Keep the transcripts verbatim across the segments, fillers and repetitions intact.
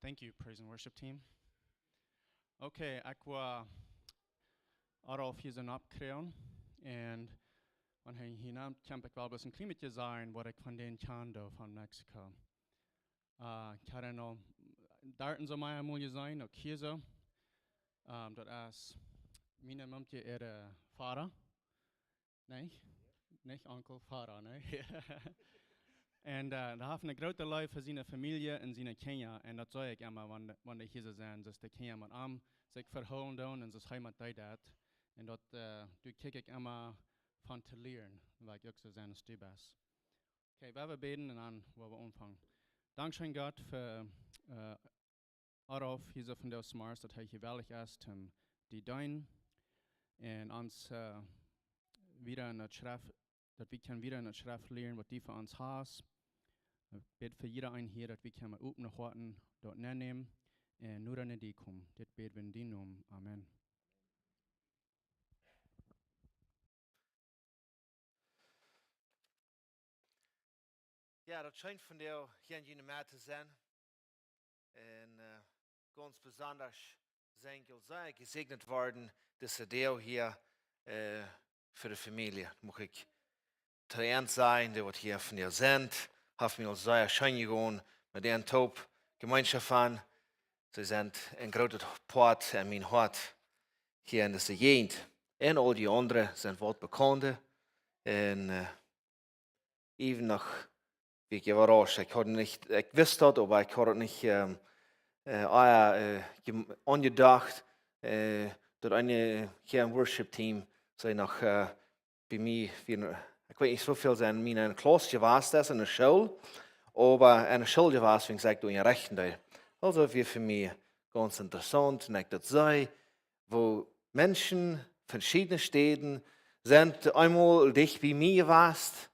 Thank you, praise and worship team. Okay, ekj woa Adolf hia soo oppkjrieen. Un wan hee hia nemt, kjenn ekj wel bloos een kjlien bät sajen waut ekj von dän kjand von Mexiko. Uh, ekj haud am aul doa soo mea mol jeseenen, uk hia soo. Um, daut es miene Momkje äa Voda. Nä? Nich Onkel, Voda, nä? Un uh, dee haft eene groote Leew fa siene Famielje un siene Kjinja. Un daut see ekj emma, wan, wan dee hia soo sent. Soo aus de Kjinja met am sikj vehoolen doonen un soo aus hee met dee deit. Un daut, uh, doa kjikj ekj emma von to lieren, wiels ekj uk soo sie aus du best. Okay, wie woaren bäden un dan woa wie aunfangen. Dankscheen, Gott, fa, uh, Adolf hia soo vondoag zemorjes, daut hee hia wellich es, om die to deenen. Un ons, uh, wieda enn de Schreft, daut wie kjennen wieda enn de Schreft lieren waut du fa ons hast. Ekj bäd fa jieda een hia, daut wie kjennen met opne Hoaten daut aunnämen un no aun die komen. Dit bäd wie enn dienen Nomen. Amen. Jo, daut es scheen vondoag hia enn june Medd to sennen. Un, uh, gaunz besonda sie ekj aul sea jesäajent worden, dise Deel hia, uh, fa de Famielje. Mucht ekj to Enn sajen, dee waut hia vondoag sent, haft mie aul sea scheen jegonen, met an toop Jemeenschoft han. See sent een grootet Poat enn mien Hoat hia enn dise Jäajent. Un aul dee aundre sent waut Bekaunde. Un, uh, even noch, wia ekj äwarauscht. Ekj haud nich, ekj wist daut, oba ekj haud daut nich, um, uh, ah, jo, uh, je-, aunjedocht, uh, daut eena hia em Worship Team, see noch, uh, bie mie, wia, ekj weet nich woo väl see enn miene Klauss jewast es enn de School, oba enn de School jewast, wan ekj doa enn rechten deed. Aulsoo wia fa mie gaunz interessaunt, un ekj daut see, woo Menschen von veschiedne Städen sent eemol dicht bie mie jewast.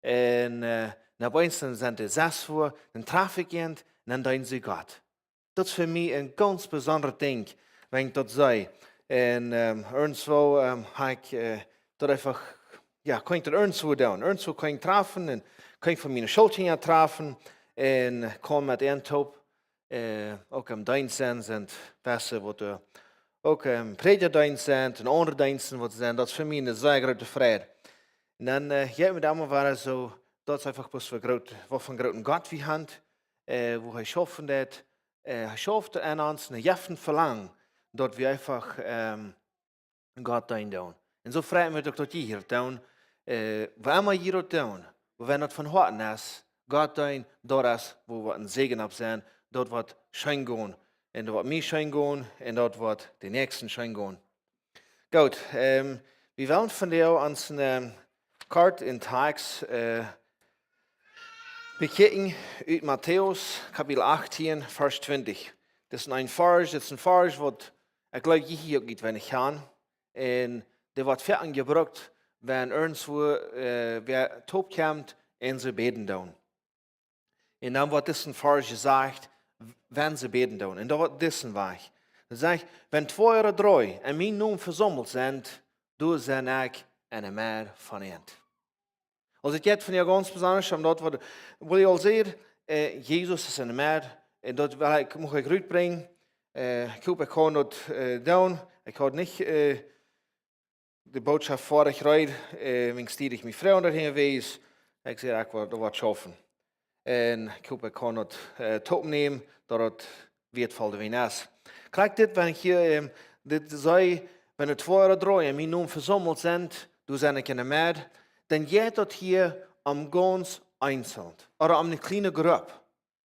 Un, uh, opp eemol sent dee sas wua, dan traf ekj an, un dan deeden see Gott. Daut es fa mie een gaunz besondaret Dinkj, wan ekj daut see. Un, um, irjentwoo, um, hab ekj, uh, daut eefach, jo, kunn ekj daut irjentwoo doonen. Irjentwoo kunn ekj trafen un kunn ekj von miene Schoolkjinja trafen un kunn met an toop uh, uk em Deenst sent, sent beste waut, uh, uk em Prädjadeenst sent un aundre Deensten waut sent, daut es fa mie eene sea groote Freid. Un dan, uh, jeit mie daut emma wada soo, daut es eefach waut fa groot, waut fa een grooten Gott wie han, uh, woo hee schaufen deit, uh, hee schauft enn ons un hee jeft een Velangen, daut wie eefach, um, Gott deenen doonen. Un soo frei ekj mie uk daut jie hia doonen, uh, woo emma jie daut doonen, woo wan daut von Hoaten es, Gott deenen, daut es wua wie een Säajen opp sent, daut woat scheen gonen, un daut woat mie scheen gonen, un daut woat dän Näakjsten scheen gonen. Goot, um, wie wellen vondoag ons een, um, korten Tekst, uh, bekjikjen ut Matäus, Kapitel achtieen, Varsch twintich. Daut es een Varsch, daut es een Varsch waut ekj jleew jie hia uk utwendich kjanen. Un dee woat foaken jebrukt, wan irjentwua, uh, wäa toop kjemt un see bäden doonen. Un dan woat dise Varsch jesajcht, wan see bäden doonen. Un dan woat dise Wajch. Daut sajcht, wan twee ooda dree enn mienen Nomen vesaumelt sent, doa sie ekj enne Medd von an. Aulsoo, daut jeit vondoag gaunz besonda om daut waut Willy aul säd, uh, Jesus es enne Medd, un daut well ekj, mucht ekj rutbrinjen. Uh, ekj hop, ekj kaun daut, uh, doonen. Ekj haud nich, uh, de Bootschoft foadich reed, uh, wan ekj stied ekj mie Fru doathan wia. Ekj säd, ekj woa, daut woat schaufen. Un ekj hop, ekj kaun daut, uh, toopnämen, daut daut wieetvoll jewast es. Krakjt dit, wan ekj hia, um, dit see, wan twee ooda dree enn mienen Nomen vesaumelt sent, doa sie ekj enne Medd, dan jeit daut hia om gaunz eenzeln, ooda om eene kjliene Grupp.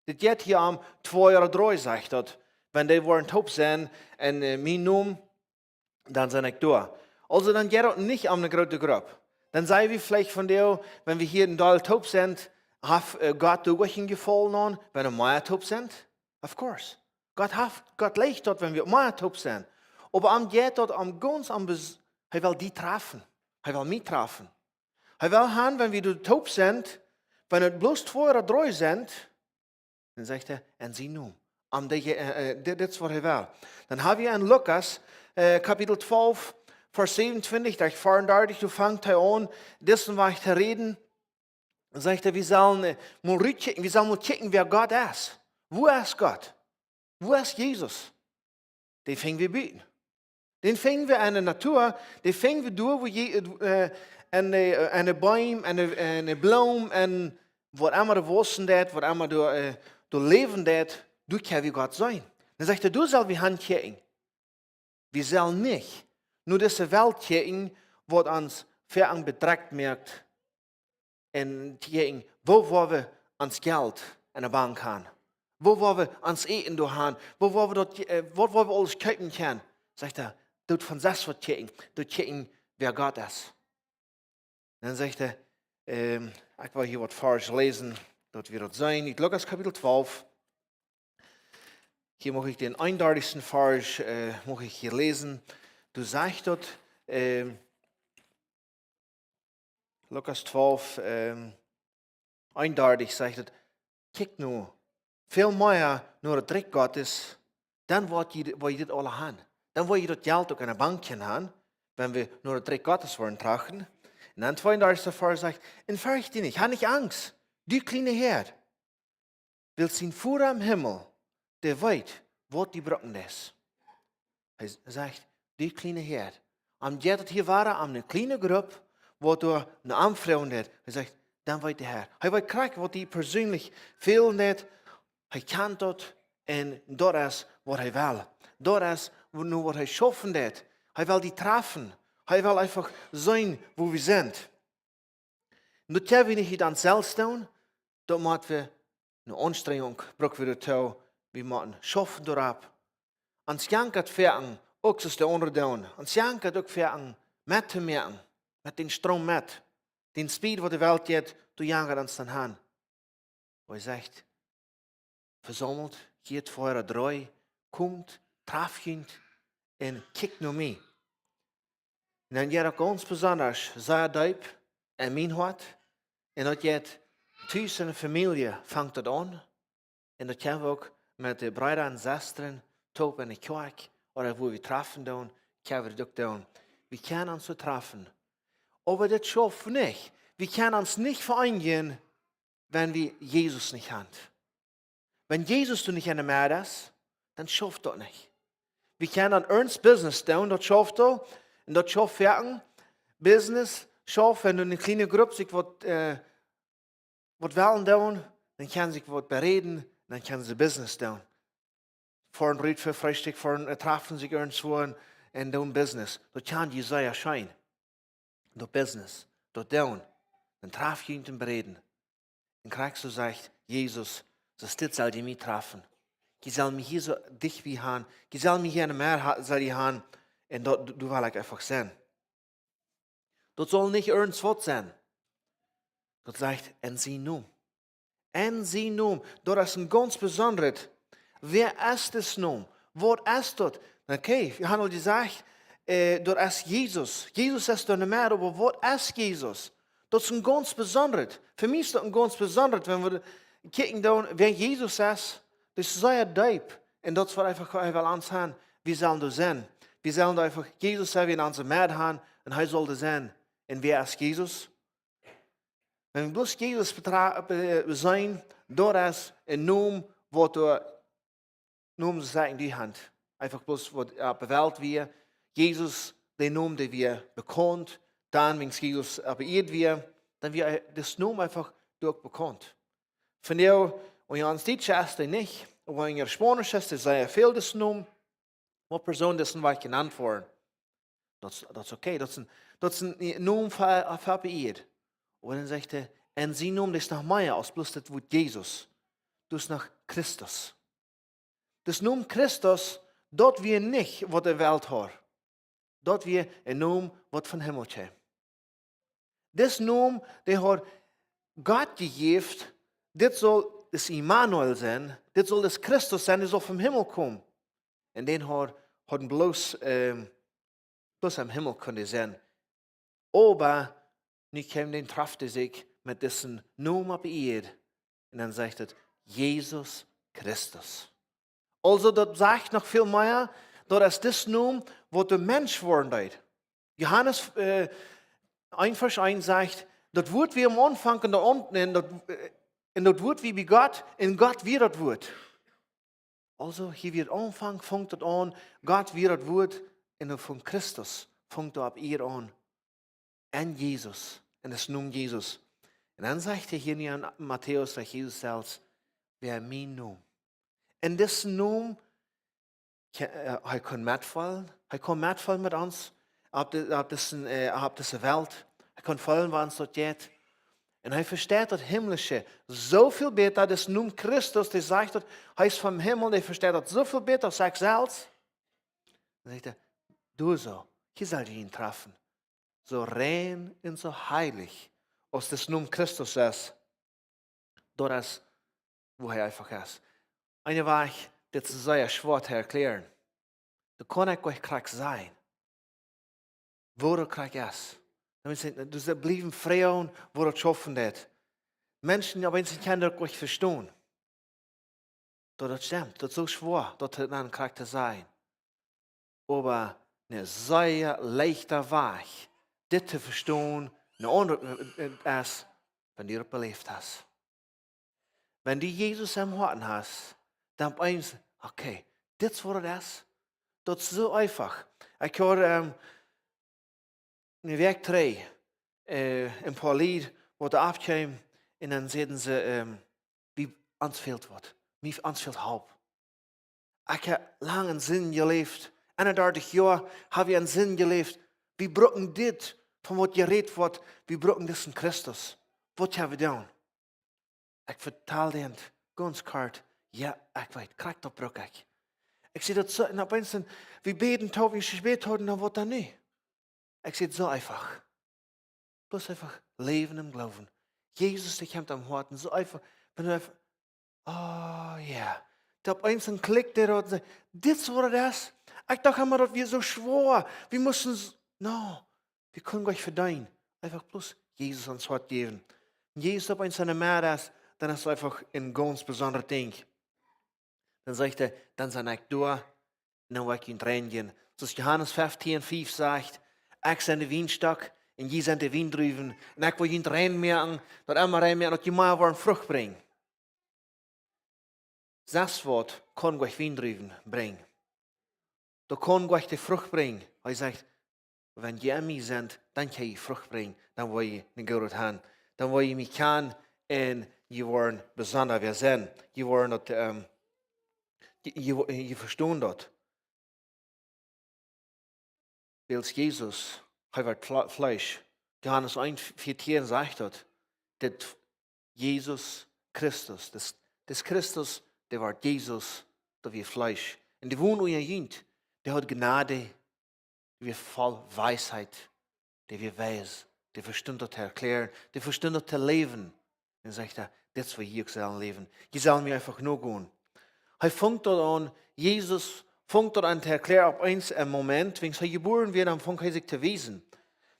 Dit jeit hia om twee ooda dree, sajcht daut, wan dee woaren toop sennen enn, uh, mienen Nomen, dan sie ekj doa. Aulsoo, dan jeit daut nich om eene groote Grupp. Dan saj wie veleicht vondoag, wan wie hia een Deel toop sent, haft, uh, Gott doa uk een Jefaulen aun, wan wie mea toop sent? Of course. Gott haft, Gott jlikjt daut, wan wie mea toop sent. Oba am jeit daut om gaunz om bes-, hee well die trafen. Hee well mie trafen. Hee well han, wan wie doa toop sent, wan et bloos twee ooda dree sent, dan sajcht hee, enn sienen Nomen. Om dee, uh, uh, dit, dit es waut hee well. Dan hab wie enn Lukas, uh, Kapitel twalf, Varsch säwenundartich, doa fangt hee aun, dise Wajch to räden. Dan sajcht hee, wie sellen, uh, mol rut kjikjen, wie sellen mol kjikjen, wäa Gott es. Wua es Gott? Wua es Jesus? Dän finj wie buten. Dän finj wie enne Natua, dän finj wie doa, wua je, äh, enne, enne Beem, enne, enne Bloom, enne waut emma doa wausen deit, waut emma doa, äh, doa läwen deit, doa kjenn wie Gott seenen. Dan sajcht hee, doa sell wie han kjikjen. Wie sellen nich no dise Welt kjikjen, waut ons veaun bedrekjt moakt, un kjikjen, wua woa wie ons Jelt enne Bank han? Wua woa wie ons Äten doa han? Wua woa wie daut, äh, waut woa wie aules kjeepen kjennen? Sajcht hee, doot von sest waut kjikjen, doot kjikjen, wäa Gott es. Dan sajcht hee, ähm, ekj well hia waut Varsch läsen, daut wie daut seenen. Ut Lukas Kapitel twalf. Hia mucht ekj dän eenundartichsten Varsch, äh, mucht ekj hia läsen. Doa sajcht daut, ähm, Lukas twalf, ähm, eenundartich sajcht et, kjikj nu, väl mea no daut Rikj Gottes, dan woa jie, woa jie dit aules han. Dan woa jie daut Jelt uk enne Bank kjennen han, wan wie no daut Rikj Gottes woaren trachten. Un dan tweeundartichsten Varsch sajcht, un fercht die nich, ha nich Angst, du kjliena Häad. Wiels dien Voda em Himmel, dee weet, waut du brucken deist. Hee s-, sajcht, du kjliena Häad. Am jeit et hia wada om ne kjliene Grupp, waut doa no am froagen deit. Hee sajcht, dan weet de Herr. Hee weet krakjt, waut die perseenlich fälen deit. Hee kjant daut un daut es, waut hee well. Daut es, wua-, no waut hee schaufen deit. Hee well die trafen. Hee well eefach seenen, wua wie sent. Un daut kjenn wie nich ut ons selfst doonen, daut mott wie ne Aunstrenjunk, bruck wie doatoo, wie motten schaufen doaropp. Ons jankat foaken, uk soo aus de aundre doonen. Ons jankat uk foaken, met to moaken, met dän Stroom met. Dän Speed, waut de Welt jeit, doa jankat ons dan han. Wua hee sajcht, vesaumelt, jie twee ooda dree, komt, traft junt un kjikjt no mie. Un dan jeit uk gaunz besonda, sea deep en mien Hoat. Un daut jeit tus enne Famielje fangt daut aun. Un daut kjenn wie uk met de Breeda un Sestren toop enne Kjoakj, ooda wua wie trafen doonen, kjenn wie daut uk doonen. Wie kjennen ons soo trafen. Oba daut schauft nich. Wie kjennen ons nich ve'eenjen, wan wie Jesus nich han. Wan Jesus doa nich enne Medd es, dan schauft daut nich. Wie kjennen aun ons Business doonen, daut schauft doa. Un daut schauft foaken. Business schauft, wan doa ne kjliene Grupp sikj waut, äh, waut wellen doonen, dan kjennen see sikj waut beräden, dan kjennen see Business doonen. Foaren rut fa Freestikj, foaren, äh, trafen sikj irjentwua un, un doonen Business. Daut kjennen dee sea scheen. Daut Business, daut doonen. Dan traft junt un beräden. Un krakjt soo sajcht Jesus, soo aus dit sell jie mie trafen. Jie sellen mie hia soo dicht bie han. Jie sellen mie hia enne Medd ha-, sell jie han. Un daut, doa well ekj eefach sennen. Daut saul nich irjentwaut sennen. Daut sajcht, en sien Nomen. En sien Nomen. Daut es een gaunz besondret. Wäa es dis Nomen? Waut es daut? Okay, wie haben aul jesajcht, äh, daut es Jesus. Jesus es doa enne Medd, oba waut es Jesus? Daut es een gaunz besondret. Fa mie es daut een gaunz besondret, wan wie kjikjen dan, wäa Jesus es, daut es sea deep. Un daut es waut eefach, hee well ons han, wie sellen doa sennen. Wie sellen doa eefach, Jesus sell wie en onse Medd han un hee saul doa sennen. Un wäa es Jesus? Wan wie bloos Jesus betra-, be-, seenen, daut es een Nomen, waut doa Nomen soo sajen, dee han eefach bloos waut opp de Welt wia. Jesus, dee Nomen, dee wia bekaunt. Dan, wan Jesus opp de Ieed wia, dan wia dis Nomen eefach doa uk bekaunt. Vondoag, wan jie ons Dietsch es, dee nich, oba wan jie Spaunisch es, dee sent sea väl dis Nomen, waut Persoonen disen Wajch jenant woaren. Daut es, daut es okay. Daut es een, daut es een Nomen fa, fa opp de Ieed. Oba dan sajcht hee, en sien Nomen es noch mea aus bloos daut Wuat Jesus. Daut es noch Christus. Dis Nomen Christus, daut wia nich waut de Welt haud. Daut wia een Nomen waut vom Himmel kjeem. Dis Nomen, dee haud Gott jejäft, dit saul dis Immanuel sennen, dit saul dis Christus sennen, dee saul vom Himmel komen. Un dän haud, haud bloos, ähm, bloos em Himmel kunnt sennen. Oba nu kjeem dee, traft hee sikj met disen Nomen opp de Ieed. Un dan sajcht et Jesus Christus. Aulsoo, daut sajcht noch väl mea, daut es dis Nomen, waut de Mensch woaren deed. Johanes, äh, eent Varsch eent sajcht, daut Wuat wia aum Aunfank en de Aun-, en daut, äh, en daut Wuat wia bie Gott, un Gott wia daut Wuat. Also, hia wia aunfank, funk daut aun, Gott wia daut Wort, un dan funk Christus, funk doa opp Ieed aun. En Jesus, en dän Nomen Jesus. Un dan sajcht hee hia nu en Matäus, sajcht Jesus selfst, wäa mien Nomen. En dän Nomen, hee, äh, hee kunn metfeelen, hee kunn metfeelen met ons, opp de, opp dise, äh, opp dise Welt. Hee kunn feelen, woo ons daut jeit. Un hee vesteit daut Himmlische soo väl bäta, dän Nomen Christus, dee sajcht daut, hee es vom Himmel, dee vesteit daut soo väl bäta aus ekj selfst. Dan sajcht hee, du soo, hia sell jie am träfen. Soo rein un soo heilich, aus dän Nomen Christus es, daut es, woo hee eefach es. Eene Wajch, dit es sea schwoa to erkjlären. Daut kaun ekj goanich krakjt sajen, woo daut krakjt es. Dan Menschen, du, see bliewen froagen, woo daut schaufen deit. Menschen, jo, Menschen kjennen daut goanich vestonen. Daut, daut stemt, daut es soo schwoa, daut to dan krakjt to sajen. Oba een sea leichta Wajch, dit to vestonen, een aundra, äh, äh, es, wan du daut beläft hast. Wan du Jesus em Hoat hast, dan opp eemol, okay, dit es woo daut es. Daut es soo eefach. Ekj hieed, ähm, eene Wäakj trigj, äh, een poa Lied, waut doa aufkjeemen, un dan säden see, ähm, wie, ons fält waut. Mie, ons fält Help. Ekj hab lang en Sind jeläft. Eenendartich Joa hab ekj en Sind jeläft. Wie brucken dit, von waut jerät woat, wie brucken disen Christus. Waut kjenn wie doonen? Ekj vetald an, gaunz kort, jo, ekj weet, krakjt daut bruck ekj. Ekj see daut soo, un opp eemol, wie bäden, daut wie jebät hauden, dan waut dan nu? Ekj see daut soo eefach. Bloos eefach läwen em Gloowen. Jesus, dee kjemt em Hoat, soo eefach, wan du eefach, oh jo. Daut opp eemol klikjt daut un sajcht, dit es woo daut es. Ekj docht emma, daut wia soo schwoa. Wie musten, s-, no, wie kunnen goanich vedeenen. Eefach bloos Jesus ons Hoat jäwen. Wan Jesus opp eemol enne Medd es, dan es daut eefach een gaunz besondret Dinkj. Dan sajcht hee, dan sie ekj doa, un dan woa ekj junt reinjen. Soo aus Johanes feftieen fief sajcht, ekj sie de Wienstock, un jie sent de Wiendruwen, un ekj woa junt rein moaken, daut emma rein moaken, daut jie mea woaren Frucht brinjen. Sest waut kaun goanich Wiendruwen brinjen. Daut kaun goanich de Frucht brinjen. Hee sajcht, wan jie en mie sent, dan kjenn jie Frucht brinjen, dan woa jie een goodet han. Dan woa jie mie kjanen un jie woaren besonda wäa sennen. Jie woaren daut, ähm, jie, jie, jie vestonen daut. Wiels Jesus, hee wort Fle-, Fleesch. Johanes eent vieetieen sajcht daut, daut Jesus Christus, daut, daut Christus, dee wort Jesus, daut wia Fleesch. Un dee wond unja junt, dee haud Jnod, dee wia voll Weisheit, dee wia wies, dee vestunt daut to erkjlären, dee vestunt daut to läwen. Un sajcht hee, dit es woo jie uk sellen läwen. Jie sellen mie eefach nogonen. Hee funk daut aun, Jesus funk daut aun to erkjlären opp eemol een Moment, wan hee jebuaren wort, dan funk hee sikj to wiesen.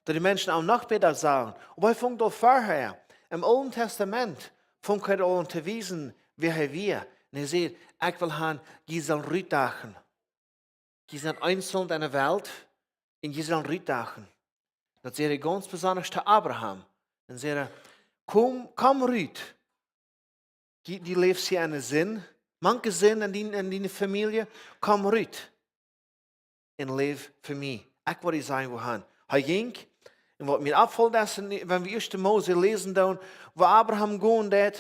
Daut de Menschen am noch bäta sagen. Oba hee funk daut aul verhäa. Em Oolen Tastament funk hee aul aun to wiesen, wäa hee wia. Un hee säd, ekj well han, jie sellen rutdoagen. Jie sent eenzeln enne Welt un jie sellen rutdoagen. Daut säd hee gaunz besonda to Abraham. Dan säd hee, komm, komm rut. Dee, dee läft hia enne Sind. Mank de Sind en dee, en dee Famielje. Komm rut. Un läw fa mie. Ekj woa die sajen, wua han. Hee jinkj. Un waut mie oppfelt es, wan wie ieeschte Mose läsen doonen, woo Abraham gonen deed,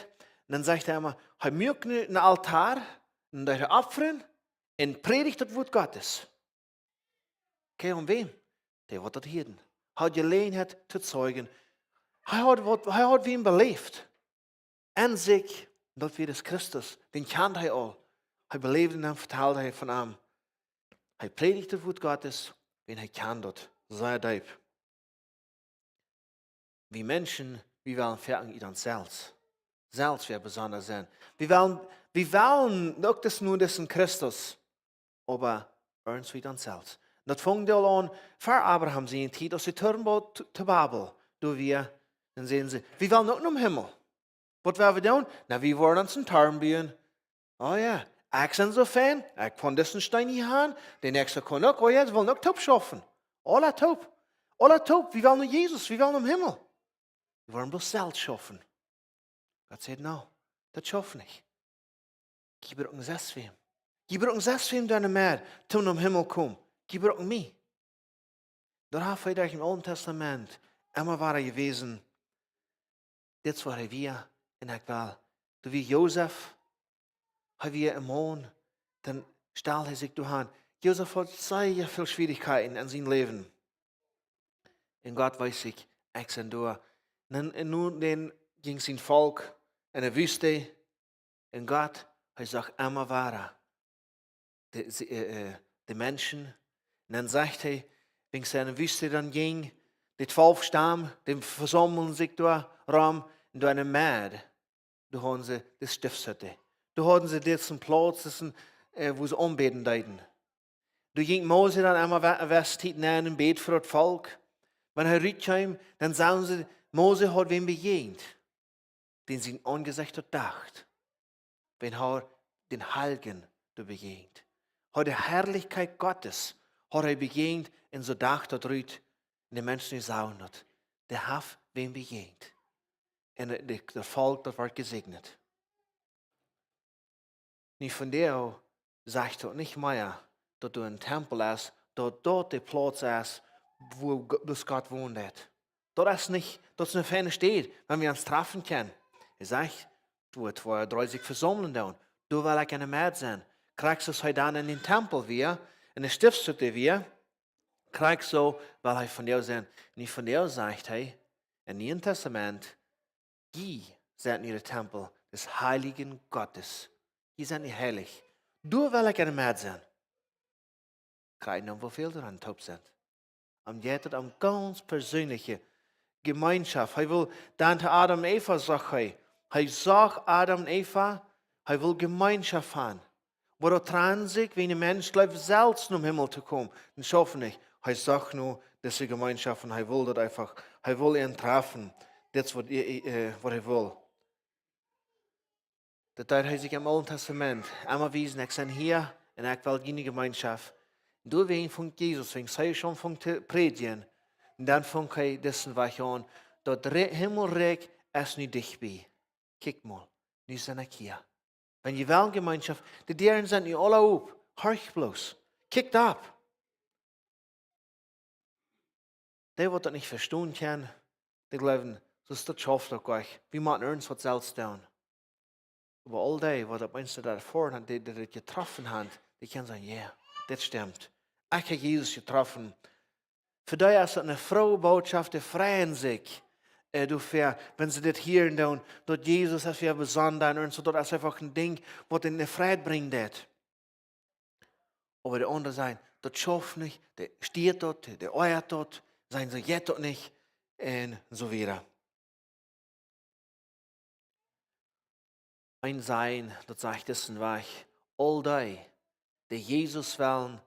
dan sajcht hee emma, hee muak nu een Altoa, un deed hee opfren, un prädicht daut Wuat Gottes. Okay, aun wäm? Dee waut daut hieeden. Haud Jeläajenheit to zeijen. Hee haud waut, hee haud wäm beläft. En sikj, daut wia dän Christus, dän kjand hee aul. Hee beläwd am, vetald hee von am. Hee prädicht daut Wuat Gottes, wan hee kjand daut. Sea deep. Wie Menschen, wie wellen foaken ut ons selfst. Selfst wäa besonda sennen. Wie wellen, wie wellen uk daut nu disen Christus. Oba irjentwoo ut ons selfst. Daut funk aul aun ver Abraham siene Tiet, aus see Toorn booden to, to Babel. Doa wia, dan säden see, wie wellen uk nom Himmel. Waut wellen wie doonen? Na, wie wellen ons een Toorn buen. Oh jo, ekj sie soo fein, ekj kaun disen Steen hia han, de näakjste kaun uk, oh jo, see wellen uk toop schaufen. Aula toop. Aula toop, wie wellen no Jesus, wie wellen nom Himmel. Wie wellen bloos selfst schaufen. Gott sajcht, no, daut schauft nich. Jie brucken selfst wäm. Jie brucken selfst wäm doa en de Medd, toom nom Himmel komen. Jie brucken mie. Doa haft hee derch daut Oole Tastament emma wada jewäsen, dit es waut hee wia. Un ekj well, doa wia Josef, hee wia een Maun, dan stald hee sikj doa aun. Josef haud sea väl Schwierichkjeiten en sien Läwen. Un Gott wees sikj, ekj sie doa. Un, un nu dan jinkj sien Volkj en de Wüste. Un Gott, hee sach emma wada de, de, äh, äh, de Menschen. Un dan sajcht hee, wan see en de Wüste dan jinjen, de twalf Stam, dee vesaumlen sikj doa rom, un doa en de Medd, doa hauden see de Stiftshütte. Doa hauden see disen Plauz, disen, äh, wua see aunbäden deeden. Doa jinkj Mose dan emol we-, west hia nenn un bäd fa daut Volkj. Wan hee rut kjeem, dan sagen see, Mose haud wäm bejäajent, dän sien Aunjesecht daut docht. Wan hee dän Heiljen doa bejäajent. Haud de Harlichkjeit Gottes, haud hee bejäajent un soo docht daut rut. Un de Menschen, dee sagen daut, dee haft wäm bejäajent. Un de, de, daut Volkj, daut wort jesäajent. Nu vondoag sajcht daut nich mea, daut doa een Tempel es, daut daut de Plauz es, wua Go-, bloos Gott wont. Daut es nich, daut es eene feine Städ, wua wie ons trafen kjennen. Hee sajcht, wua twee ooda dree sikj vesaumlen doonen, doa well ekj en de Medd sennen. Krakjt soo aus hee dan en dän Tempel wia, en de Stiftshütte wia, krakjt soo well hee vondoag sennen. Nu vondoag sajcht hee, em Nieen Tastament, jie sent nu de Tempel des heiligen Gottes. Jie sent nu heilich. Doa well ekj en de Medd sennen. Krakjt nu, woo väl doa aun toop sent. Am jeit daut om gaunz perseenelje Jemeenschoft. Hee well dan to Adam un Eva, sach hee. Hee sach Adam un Eva, hee well Jemeenschoft haben. Oba daut trand sikj, wan de Mensch jleeft selfst nom Himmel to komen. Un schauft nich. Hee sach nu dise Jemeenschoft un hee well daut eefach, hee well an trafen. Dit es waut, äh, äh, waut hee well. Daut deed hee sikj em Oolen Tastament emma wiesen, ekj sie hia un ekj well june Jemeenschoft. Un doawäajen funk Jesus, wan hee aul funk to prädjen, un dan funk hee disen Wajch aun, daut Re-, Himmelrikj es nu dicht bie. Kjikj mol, nu sie ekj hia. Wan jie wellen Jemeenschoft, de Däaren sent nu aula op, horcht bloos. Kjikjt opp. Dee waut daut nich vestonen kjennen, dee jleewen, soo es daut, schauft daut nich. Wie motten ons waut selfst doonen. Oba aul dee waut opp eemol daut erfoaren haben, dee, dee daut jetroffen haben, dee kjennen sajen, jo, dit stemt. Ekj hab Jesus jetroffen. Fa dee es daut eene frooe Botschaft, dee freien sikj, äh, doafäa, wan see dit hieren doonen, daut Jesus es wada besonda un soo, daut es eefach een Dinkj waut an de Freid brinjt. Oba de aundre sajen, daut schauft nich, dee stieet daut, dee oajat daut, sajen see, jeit daut nich, un soo wieda. Een sajen, daut sajcht, es een Wajch, aul dee, dee Jesus wellen,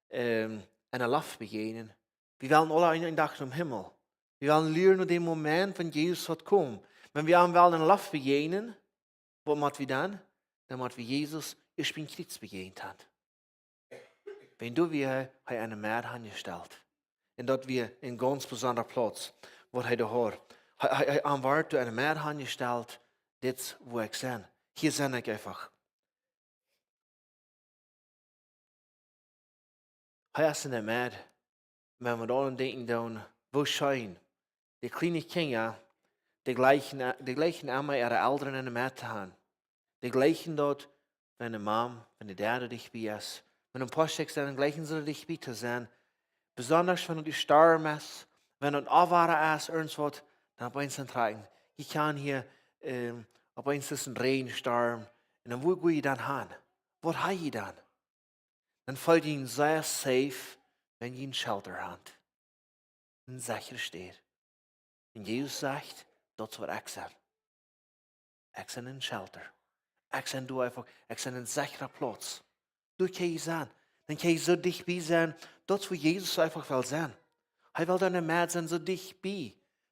ähm, en de Loft bejäajnen, wie wellen aula eenen Dach nom Himmel. Wie wellen lieren no dän Moment, wan Jesus woat komen. Wan wie am wellen en de Loft bejäajnen, waut mott wie dan? Dan mott wie Jesus ieescht biem Kjriez bejäajent haben. Wan doa wia hee, hee en de Medd hanjestalt. Un daut wia een gaunz besondra Plauz, waut hee doa haud. Hee, hee, hee, am wort doa en de Medd hanjestalt, dit es wua ekj sie. Hia sie ekj eefach. Hee es en de Medd, wan wie doaraun denkjen doonen, woo scheen. De kjliene Kjinja, dee jleichen, dee jleichen emma äare Elren en de Medd to haben. Dee jleichen daut, wan de Mam, wan de Dad dicht bie es. Wan een poa Stekj sent, dan jleichen see dicht bie to sennen. Besonda wan et stormt, wan et Onwada es, irjentwaut, dan opp eemol trakjen. Jie kjennen hia, ähm, opp eemol es een Räajenstorm. Un dan, wua go jie dan han? Waut ha jie dan? Dan feelt jie junt sea safe, wan jie een Shelter han. Eene sechre Städ. Un Jesus sajcht, daut es waut ekj sie. Ekj sie een Shelter. Ekj sie doa eefach, ekj sie een sechra Plauz. Doa kjenn jie sennen. Dan kjenn jie soo dicht bie sennen. Daut es wua Jesus eefach well sennen. Hee well doa en de Medd sennen, soo dicht bie.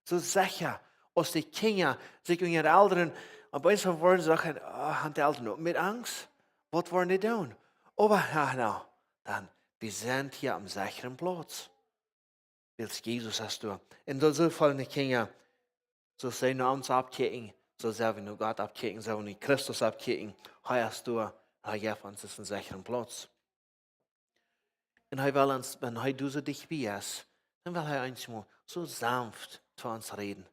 Soo secha, aus de Kjinja sikj unja äare Elren, opp eemol woaren see doch, ah, han de Elren uk met Angst? Waut woaren dee doonen? Oba, jo, nu, dan, wie sent hia aum sechren Plauz. Wiels Jesus es doa. Un soo, soo väle Kjinja, soo aus see no ons oppkjikjen, soo sell wie no Gott oppkjikjen, sell wie no Christus oppkjikjen, hee es doa, Hee jeef ons disen secheren Plauz. Un hee well ons, wan hee doa soo dicht bie es, dan well hee eenjemol soo sanft to ons räden.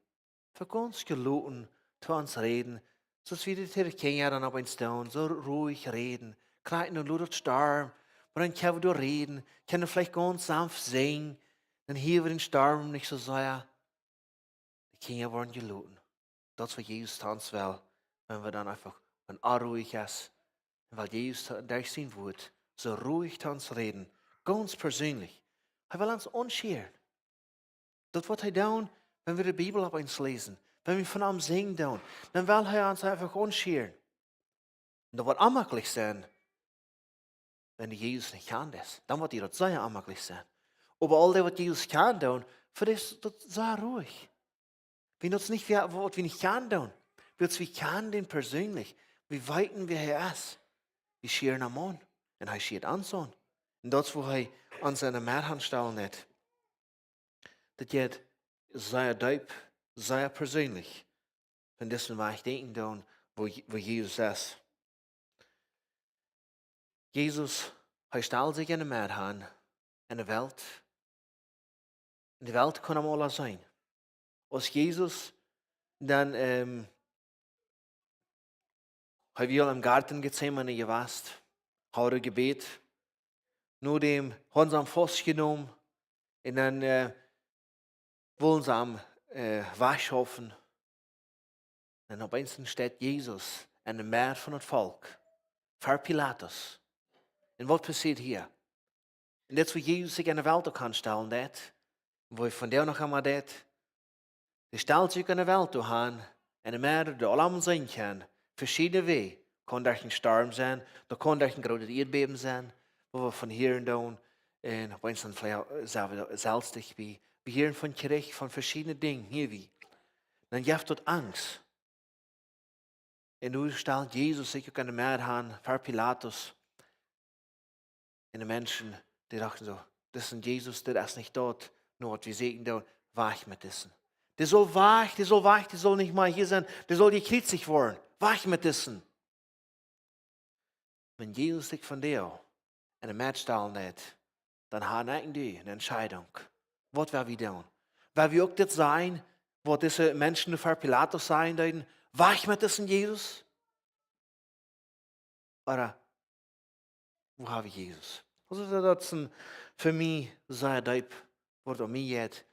Fa gaunz jeloten to ons räden. Soo aus wie dit hia Kjinja dan opp eemol doonen, soo ruhig räden. Krakjt en een luden Storm, oba dan kjenn wie doa räden, kjenn wie veleicht gaunz sanft sinjen, dan hieren wie dän Storm nich soo sea. De Kjinja woaren jeloten. Daut es waut Jesus to ons well, wan wie dan eefach een onruhich es. Un well Jesus to, derch sien Wuat soo ruhig to ons räden, gaunz perseenlich. Hee well ons aunschieren. Daut woat hee doonen, wan wie de Bibel opp eemol läsen, wan wie von am sinjen doonen, dan well hee ons eefach aunschieren. Un daut woat onjemakjlich sennen, wan du Jesus nich kjanst. Dan woat die daut sea onjemakjlich sennen. Oba aul dee waut Jesus kjanen doonen, fa dee es daut sea ruhig. Wie daut nich, wie, waut wie nich kjanen doonen. Wiels wie kjanen dän perseenlich. Wie weeten wäa hee es. Wie schieren am aun. Un hee schieet ons aun. Un daut es woo hee ons enne Merr aunstalen deit. Daut jeit sea deep, sea perseenlich. Von disen Wajch denkjen doonen, woo, woo Jesus es. Jesus, hee stald sikj enne Merr aun, enne Welt. Un de Welt kunn am aula seenen. Aus Jesus dan, ähm, hee wia em Goaden Getsemane jewast, haud jebät, no däm hauden see am faustjenomen un dan, äh, wullen see am, äh, wajchschaufen. Un opp eemol steit Jesus enne Merr von daut Volkj, ver Pilatus. Un waut passieet hia? Un daut es woo Jesus sikj enne Welt uk aunstalen deit, woo hee vondoag noch emol deit. Hee stalt sikj enne Welt aun, enne Merr, dee aula seenen kaun, veschiedne Wäaj. Kaun derch een Storm sennen, daut kaun derch een grootet Ieedbäben sennen, woo wie von hieren doonen, un opp eemol dan veleicht, äh, sent wie selfst dicht bie. Wie hieren von Kjrich, von veschiedne Dinja, hia wie. Dan jeft daut Angst. Un nu stalt Jesus sikj uk enne Merr aun, ver Pilatus. Un de Menschen, dee dochten soo: "Dit es een Jesus, dit es nich daut, no waut wie sieekjen doonen, wajch met disen. Dee saul wajch, dee saul wajch, dee saul nich mea hia sennen, dee saul jekjriezicht woaren, wajch met disen." Wan Jesus sikj vondoag enne Merr stalen deit, dan haben ekj un du eene Entscheidunk. Waut well wie doonen? Well wie uk dit sennen, waut dise Menschen ver Pilatus sajen deeden: "Wajch met disen Jesus"? Ooda woo hab wie Jesus? Aulsoo, daut es fa mie sea deep, waut aun mie jeit.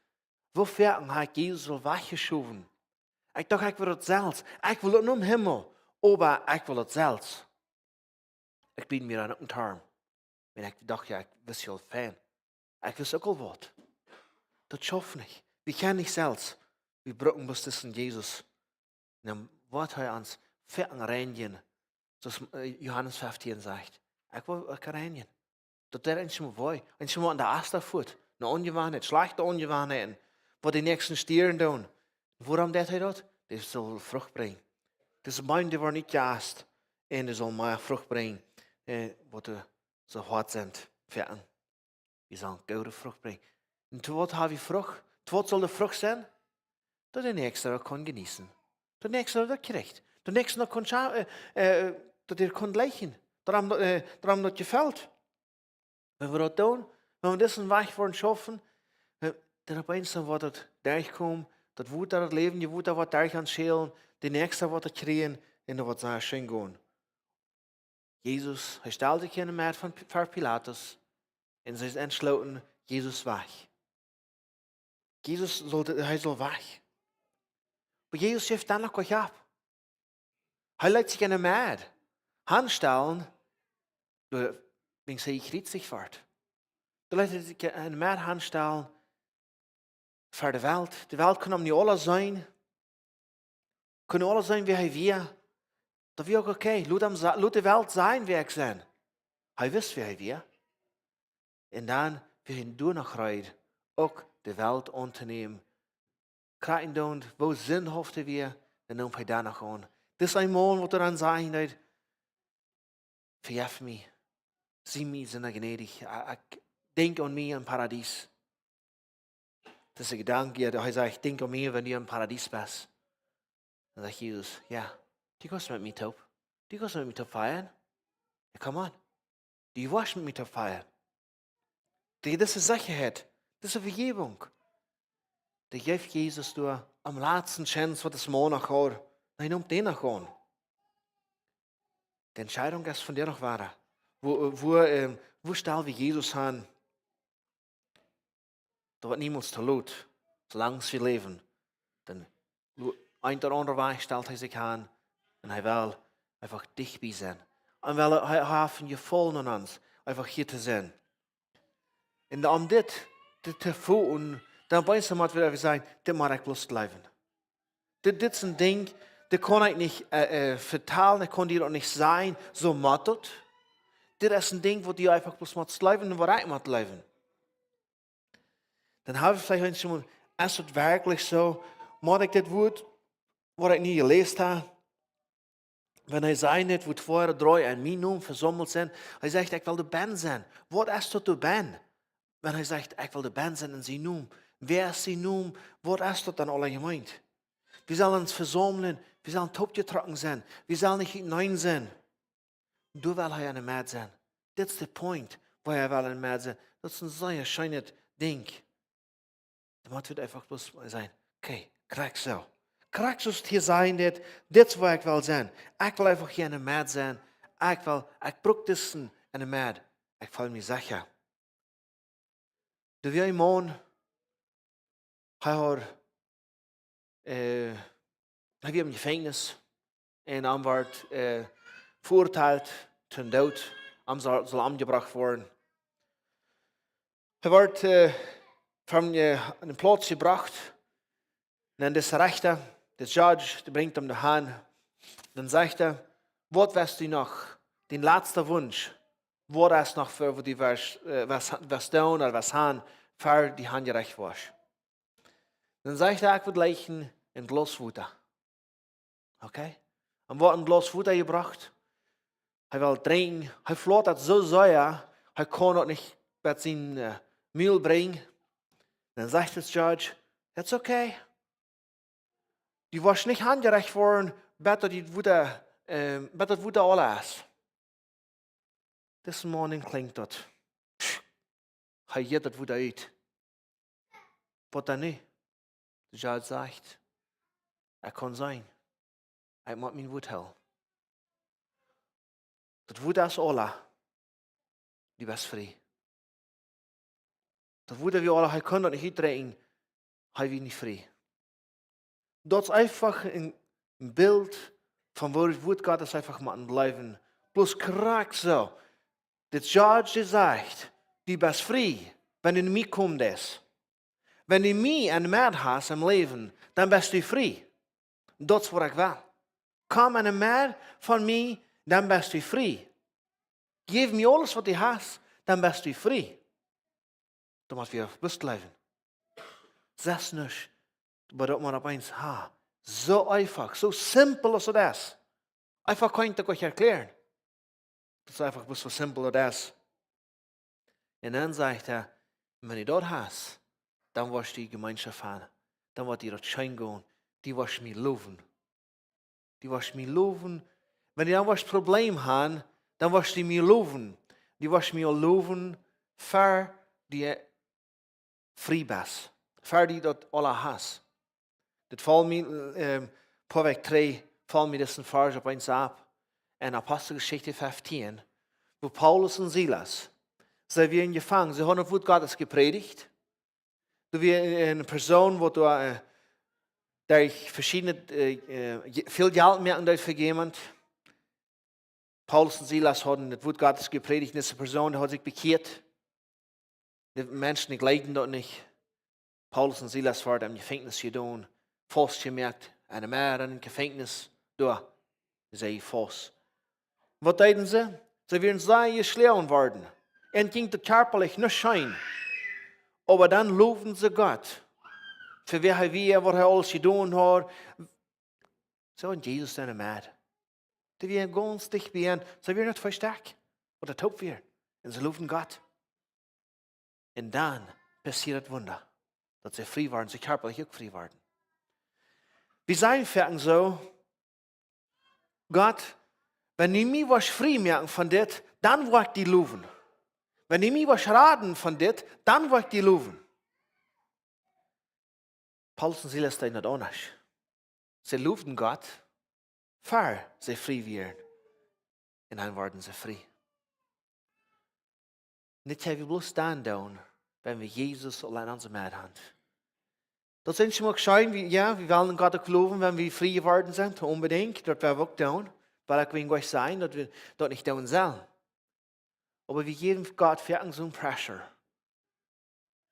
Woo foaken hab ekj Jesus aul wajchjeschowen? Ekj docht, ekj wull daut selfst. Ekj wull daut nom Himmel, oba ekj wull daut selfst. Ekj bie mie aun uk een Torm. Un ekj docht, jo, ekj wist jo aul fein. Ekj wist uk aul waut. Daut schauft nich. Wie kjennen nich selfst. Wie brucken bloos disen Jesus. Un dan woat hee ons foaken reinjen. Soo aus, äh, Johanes feftieen sajcht: "Ekj well uk reinjen." Daut deit eenjemol wee. Eenjemol aun de Asta foat. Ne Aunjewanheit, schlajchte Aunjewanheiten, waut de Näakjsten stieren doonen. Wuarom deit hee daut? Dee saul Frucht brinjen. Dise Beem, dee woaren nich jeast. Un dee saul mea Frucht brinjen, äh, waut dee soo hoat sent fa an. Wie sellen goode Frucht brinjen. Un to waut hab wie Frucht? To waut saul de Frucht sennen? Daut de Näakjsta daut kaun jeneeten. Daut de Näakjsta daut kjricht. Daut de Näakjsta daut kaun scha-, äh, äh, daut hee kaun jlikjen. Daut am, äh, daut am daut jefelt. Wan wie daut doonen, wan wie disen Wajch woaren schaufen, äh, dan opp eemol woat daut derchkomen, daut Wota, daut läwendje Wota woat derch ons schälen, de Näakjsta woat daut kjrieen un daut woat sea scheen gonen. Jesus, hee stald sikj enne Merr von P-, ver Pilatus un see entschlooten, Jesus wajch. Jesus saul, hee saul wajch. Oba Jesus jeft dan noch nich opp. Hee leet sikj enne Merr aunstalen, doa, wan hee jekjriezicht woat. Doa leet hee sikj enne Merr aunstalen, ver de Welt. De Welt kunn am nu aula seenen. Kunn aula seenen, wäa hee wia. Daut wia uk okay. Lot am sa-, lot de Welt seenen, wäa ekj sie. Hee wist, wäa hee wia. Un dan wia hee doa noch reed, uk de Welt auntonämen. Krakjt endoont, woo sindhauft hee wia, dan neem hee daut noch aun. Dis een Maun, waut hee dan säd: "Vejeff mie, sie mie soo gnädich, ekj, ekj denkj aun mie em Paradies." Dis de Jedanke, jo, hee sajcht: "Denkj aun mie, wan du em Paradies best." Dan sajcht Jesus: "Jo, du kaust met mie toop. Du kaust met mie toop fieren." Come on. Du woascht met mie toop feiern. Dee, dise Sechaheit, dise Vejäwunk, dee jeef Jesus doa aum latsten Chance, waut de Maun noch haud. Hee neem dän noch aun. De Entscheidunk es vondoag noch wada. Woo, woo, ähm, woo stal wie Jesus aun? Daut woat niemols too lot, soo lang aus wie läwen. Dan lo-, een ooda aundren Wajch stalt hee sikj aun un hee well eefach dicht bie sennen. Un well hee, hee haft een Jefaulen aun ons, eefach hia to sennen. Un dan dit, dit to voelen, dan bie ons mott wie sajen, dit mott ekj bloos jleewen. Dit, dit es een Dinkj, dit kaun ekj nich, äh, äh, vetalen, ekj kaun die daut nich sajen, soo mott daut. Dit es een Dinkj, waut du eefach bloos motst jleewen un waut ekj mott jleewen. Dan hab ekj veleicht eent jemoakt, es daut werkjlich soo? Mott ekj dit Wuat, waut ekj nu jeläst hab, wan hee sajcht, wua twee ooda dree en mienen Nomen vesaumelt sent, hee sajcht, ekj well doa bennen sennen. Waut es daut doa bennen? Wan hee sajcht, ekj well doa bennen sennen en sienen Nomen. Wäa es sien Nomen? Waut es daut dan aula jemeent? Wie sellen ons vesaumlen, wie sellen toopjetrocken sennen, wie sellen nich uteneen sennen. Doa well hee enne Medd sennen. Dit es de Punkt, wua hee well enne Medd sennen. Daut es een sea scheenet Dinkj. Dan mott wie eefach bloos sajen, okay, krakjt soo. Krakjt soo aus hee sajcht, dit, dit es wua ekj well sennen. Ekj well eefach hia enne Medd sennen. Ekj well, ekj bruck disen enne Medd. Ekj feel mie secha. Doa wia een Maun, hee haud, äh, hee wia em Jefenkjnis un am wort, äh, veurteilt toom Doot, am saul, saul omjebrocht woaren. Hee wort, äh, von, äh, eenen Plauz jebrocht, un dan de Rechta, de Judge, dee brinjt am doa han. Dan sajcht hee, waut west du noch? Dien latsta Wunsch. Waut es noch fa, waut du west, äh, west, west doonen ooda west han, ver du hanjerecht woascht? Dan sajcht hee, ekj wudd jleichen een Glaus Wota. Okay? Un woat een Glaus Wota jebrocht. Hee well drinkjen. Hee flaut daut soo sea, hee kaun daut nich bat sien, äh, Mul brinjen. Dan sajcht de Judge, that's okay. Du woascht nich hanjerecht woaren, bat daut Wota, ähm, bat daut Wota aula es. Dis Maun kjlinjt daut. Hee jeit daut Wota ut. Waut dan nu? De Judge sajcht, ekj kaun seenen. Ekj mott mien Wuat hoolen. Daut Wota es aula. Du best frie. Daut Wota wia aula, hee kunn daut nich utdrinkjen, hee wia nich frie. Daut es eefach een, een Bilt von woo daut Wuat Gottes eefach mott bliewen. Bloos krakjt soo. De Judge, dee sajcht, du best frie, wan du no mie komen deist. Wan du mie enne Medd hast em Läwen, dan best du frie. Daut es waut ekj well. Komm enne Medd von mie, dan best du frie. Jeff mie aules waut du hast, dan best du frie. Dan mott wie bloos jleewen. Sest nich, oba daut maun opp eemol, ha, soo eefach, soo simpel aus daut es. Eefach kaun ekj daut nich erkjläaren. Daut es eefach bloos soo simpel daut es. Un dan sajcht hee, wan du daut hast, dan woascht du Jemeenschoft han. Dan woat die daut scheen gonen. Du woascht mie lowen. Du woascht mie lowen. Wan du dan woascht Problem han, dan woascht du mie lowen. Du woascht mie lowen, ver du frie best. Ver du daut aula hast. Dit foll mie, ähm, poa Wäakj trigj, foll mie disen Varsch opp eemol opp. En Aposteljeschicht feftieen, wua Paulus un Silas, see wieren jefangen, see hauden daut Wuat Gottes jeprädicht. Doa wia eene Persoon, waut doa, äh, derch veschiedne, äh, äh, je-, väl Jelt moaken deed fa jemaunt. Paulus un Silas hauden daut Wuat Gottes jeprädicht, un dise Persoon, dee haud sikj bekjieet. De Menschen, dee jleewden daut nich. Paulus un Silas worden em Jefenkjnis jedonen, faustjemoakt, en de Medd, em Jefenkjnis, doa, see faust. Waut deeden see? See wieren sea jeschlonen worden. Un jinkj daut kjarpalich nich scheen. Oba dan lowden see Gott. Fa wäa hee wia, waut hee aules jedonen haud. Soo, un Jesus en de Medd. Dee wieren gaunz dicht bie an. See wieren nich vestakjt. Waut daut toop wia. Un see lowden Gott. Un dan passieed daut Wunda. Daut see frie worden, see kjarpalich uk frie worden. Wie sajen foaken soo, Gott, Wan du mie woascht frie moaken von dit, dan woa ekj die lowen. Wan du mie woascht raden von dit, dan woa ekj die lowen. Paulus un Silas deeden daut aundasch. See lowden Gott, ver see frie wieren. Un dan worden see frie. Dit kjenn wie bloos dan doonen, wan wie Jesus aul en onse Medd haben. Daut es uk scheen, wie, jo, wie wellen Gott uk lowen, wan wie frie jeworden sent, onbedinjt, daut woa wie uk doonen, wiels ekj well nich sajen, daut wie daut nich doonen sellen. Oba wie jäwen Gott foaken soon pressure.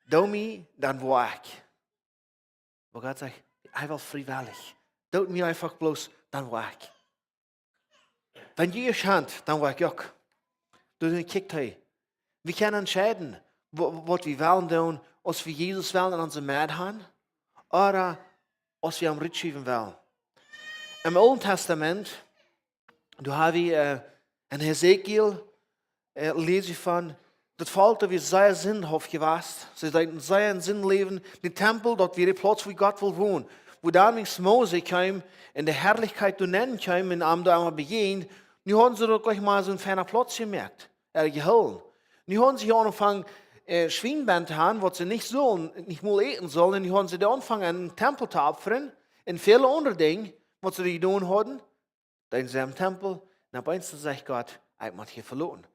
Doo mie, dan woa ekj. Oba Gott sajcht, hee well friewellich. Doo mie eefach bloos, dan woa ekj. Wan du ieescht hast, dan woa ekj uk. Doa sent, kjikj, hee. Wie kjennen entscheiden, wa-, waut wie wellen doonen, aus wie Jesus wellen en onse Medd haben, ooda aus wie am rutschiewen wellen. Em Oolen Tastament, doa hab wie, äh, en Hesekiel, äh, läs wie von, daut Volkj, daut wia sea sindhauft jewast. See deeden sea en Sind läwen. De Tempel, daut wia de Plauz, wua Gott wull wonen. Wua dan, wan Mose kjeem, en de Harlichkjeit doa nenn kjeem, un am doa emol bejäajent, nu hauden see daut nich mol soon feina Plauz jemoakt, äh, jehoolen. Nu hauden see hia aunjefongen, äh, Schwienbent to haben, waut see nich sullen, nich mol äten sullen. Un nu hauden see doa aunjefongen, en Tempel to opfren, un väle aundre Dinja, waut see doa jedonen hauden. Dan sent see em Tempel, un opp eemol sajcht Gott, ekj mott hia veloten.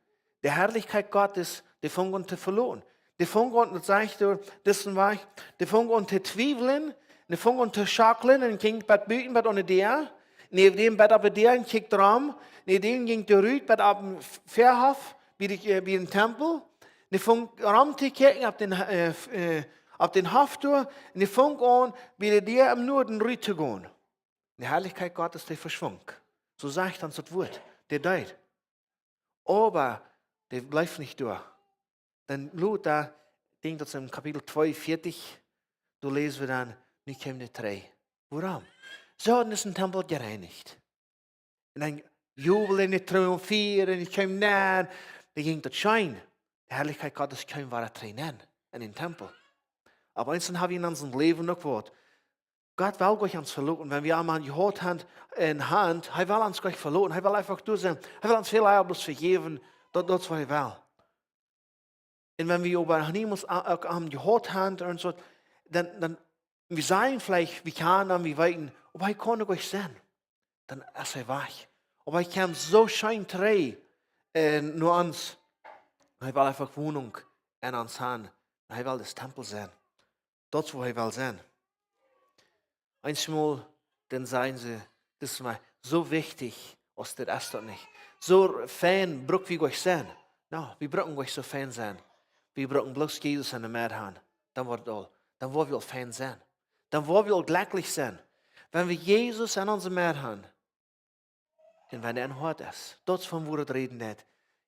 De Harlichkjeit Gottes, dee funk aun to veloten. Dee funk aun, daut sajcht doa, disen Wajch, dee funk aun to twiewlen, dee funk aun to schauklen, un jinkj bat buten, bat aun de Däa, un dee bat opp de Däa un kjikjt rom, un dee jinkj doa rut, bat opp dän Väahoff, bie de, äh, bie dän Tempel, un dee funk rom to kjikjen opp dän, äh, f-, äh, opp dän Hoff doa, un dee funk aun, bie de Däa em Nuaden rut to gonen. De Harlichkjeit Gottes, dee veschwunk. Soo sajcht ons daut Wuat, dee deed. Oba dee bleef nich doa. Dan lota, ekj denkj daut es en Kapitel tweeunvieetich, doa läs wie dan, nu kjeem dee trigj. Wuarom? See hauden disen Tempel jereinicht. Un dan jubelden dee, triumfieren, un kjeemen nenn. Dan jinkj daut scheen. De Harlichkjeit Gottes kjeem wada trigj nenn, en dän Tempel. Oba eent dan hab wie en onsem Läwen uk waut. Gott well nich ons veloten. Wan wie am aun jehaut haben, en Haunt, hee well ons nich veloten. Hee well eefach doa sennen. Hee well ons väl ea bloos vejäwen. Daut, daut es waut hee well. Un wan wie oba noch niemols a-, uk am jehaut haben un soo, dan, dan, wie sajen veleicht, wie kjennen am, wie weeten, oba hee kaun nich sennen. Dan es hee wajch. Oba hee kjemt soo scheen trigj, äh, no ons. Hee well eefach Wonunk en ons haben. Hee well dis Tempel sennen. Daut es, wua hee well sennen. Eenjemol, dan sajen see, daut es mie soo wichtich, aus dit es daut nich. Soo fein bruck wie nich sennen. Nä, wie brucken nich soo fein sennen. Wie brucken bloos Jesus en de Medd haben. Dan woat et aul. Dan woa wie aul fein sennen. Dan woa wie aul jlekjlich sennen. Wan wie Jesus en onse Medd haben, un wan hee em Hoat es. Daut es von wua et räden deit.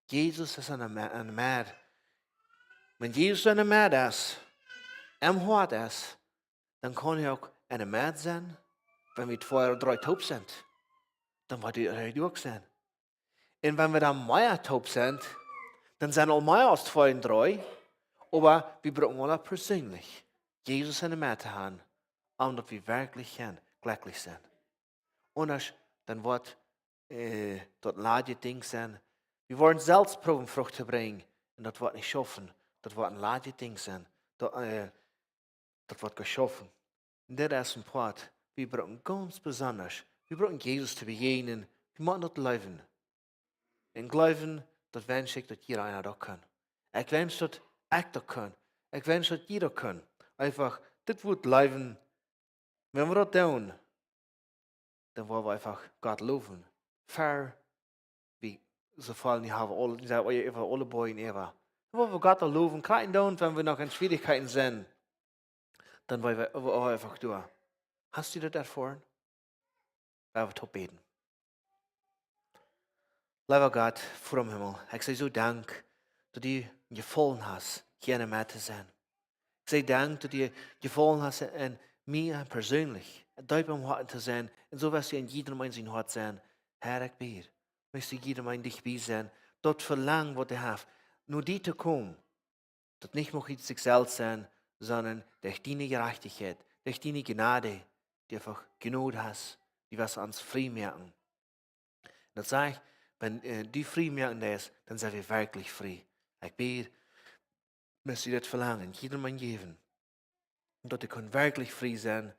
Jesus es en de Me-, en de Medd. Wan Jesus en de Medd es, em Hoat es, dan kaun hee uk en de Medd sennen, wan wie twee ooda dree toop sent. Dan woat hee doa uk sennen. Un wan wie dan mea toop sent, dan sent aul mea aus twee un dree, oba wie brucken aula perseenlich Jesus en de Medd to haben, om daut wie werkjlich kjennen jlekjlich sennen. Aundasch, dan woat, äh, daut ladje Dinkj sennen. Wie woaren selfst proowen Frucht to brinjen, un daut woat nich schaufen, daut woat en ladje Dinkj sennen. Daut, äh, daut woat jeschaufen. Un dit es een Poat, wie brucken gaunz besondasch, wie brucken Jesus to bejäajnen, wie motten daut jleewen. Un jleewen, daut wensch ekj, daut jieda eena daut kaun. Ekj wensch, daut ekj daut kaun. Ekj wensch, daut jie daut kjennen. Eefach, dit Wuat jleewen, wan wie daut doonen, dan woa wie eefach Gott lowen. Ver, wie, soo väl wie haben aul, wie sent aul äwa aule Boajch äwa. Dan woa wie Gott lowen, krakjt dan, wan wie noch en Schwierichkjeiten sent. Dan woa wie, woa wie eefach doa. Hast du daut erfoaren? Lot ons toop bäden. Leewa Gott, Voda em Himmel, ekj saj soo Dank, daut du jefollen hast, hia en de Medd to sennen. Ekj saj Dank, daut du jefollen hast en mie perseenlich, deep em Hoat to sennen, un soo woascht du en jiedem eenen sien Hoat sennen. Herr, ekj bäd, muchst du jiedem eenen dicht bie sennen, daut Velangen, waut hee haft, no die to komen, daut nich mea ut sikj selfst sennen, sonda derch diene Jerajchtichkjeit, derch diene Jnod, dee eefach jenuach es, dee woat ons frie moaken. Daut sajcht, Wan äh, du frie moaken deist, dan sent wie werkjlich frie. Ekj bäd, muchst du daut velangen, jiedem eenen jäwen, daut hee kaun werkjlich frie sennen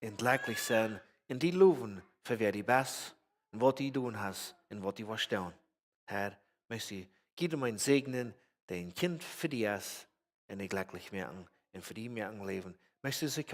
un jlekjlich sennen un die lowen fa wäa du best un waut du jedonen hast un waut du woascht doonen. Herr, muchst du jiedem eenen säajnen, dee een Kjint fa die es, un dee jlekjlich moaken un fa die moaken läwen. Muchst du sikj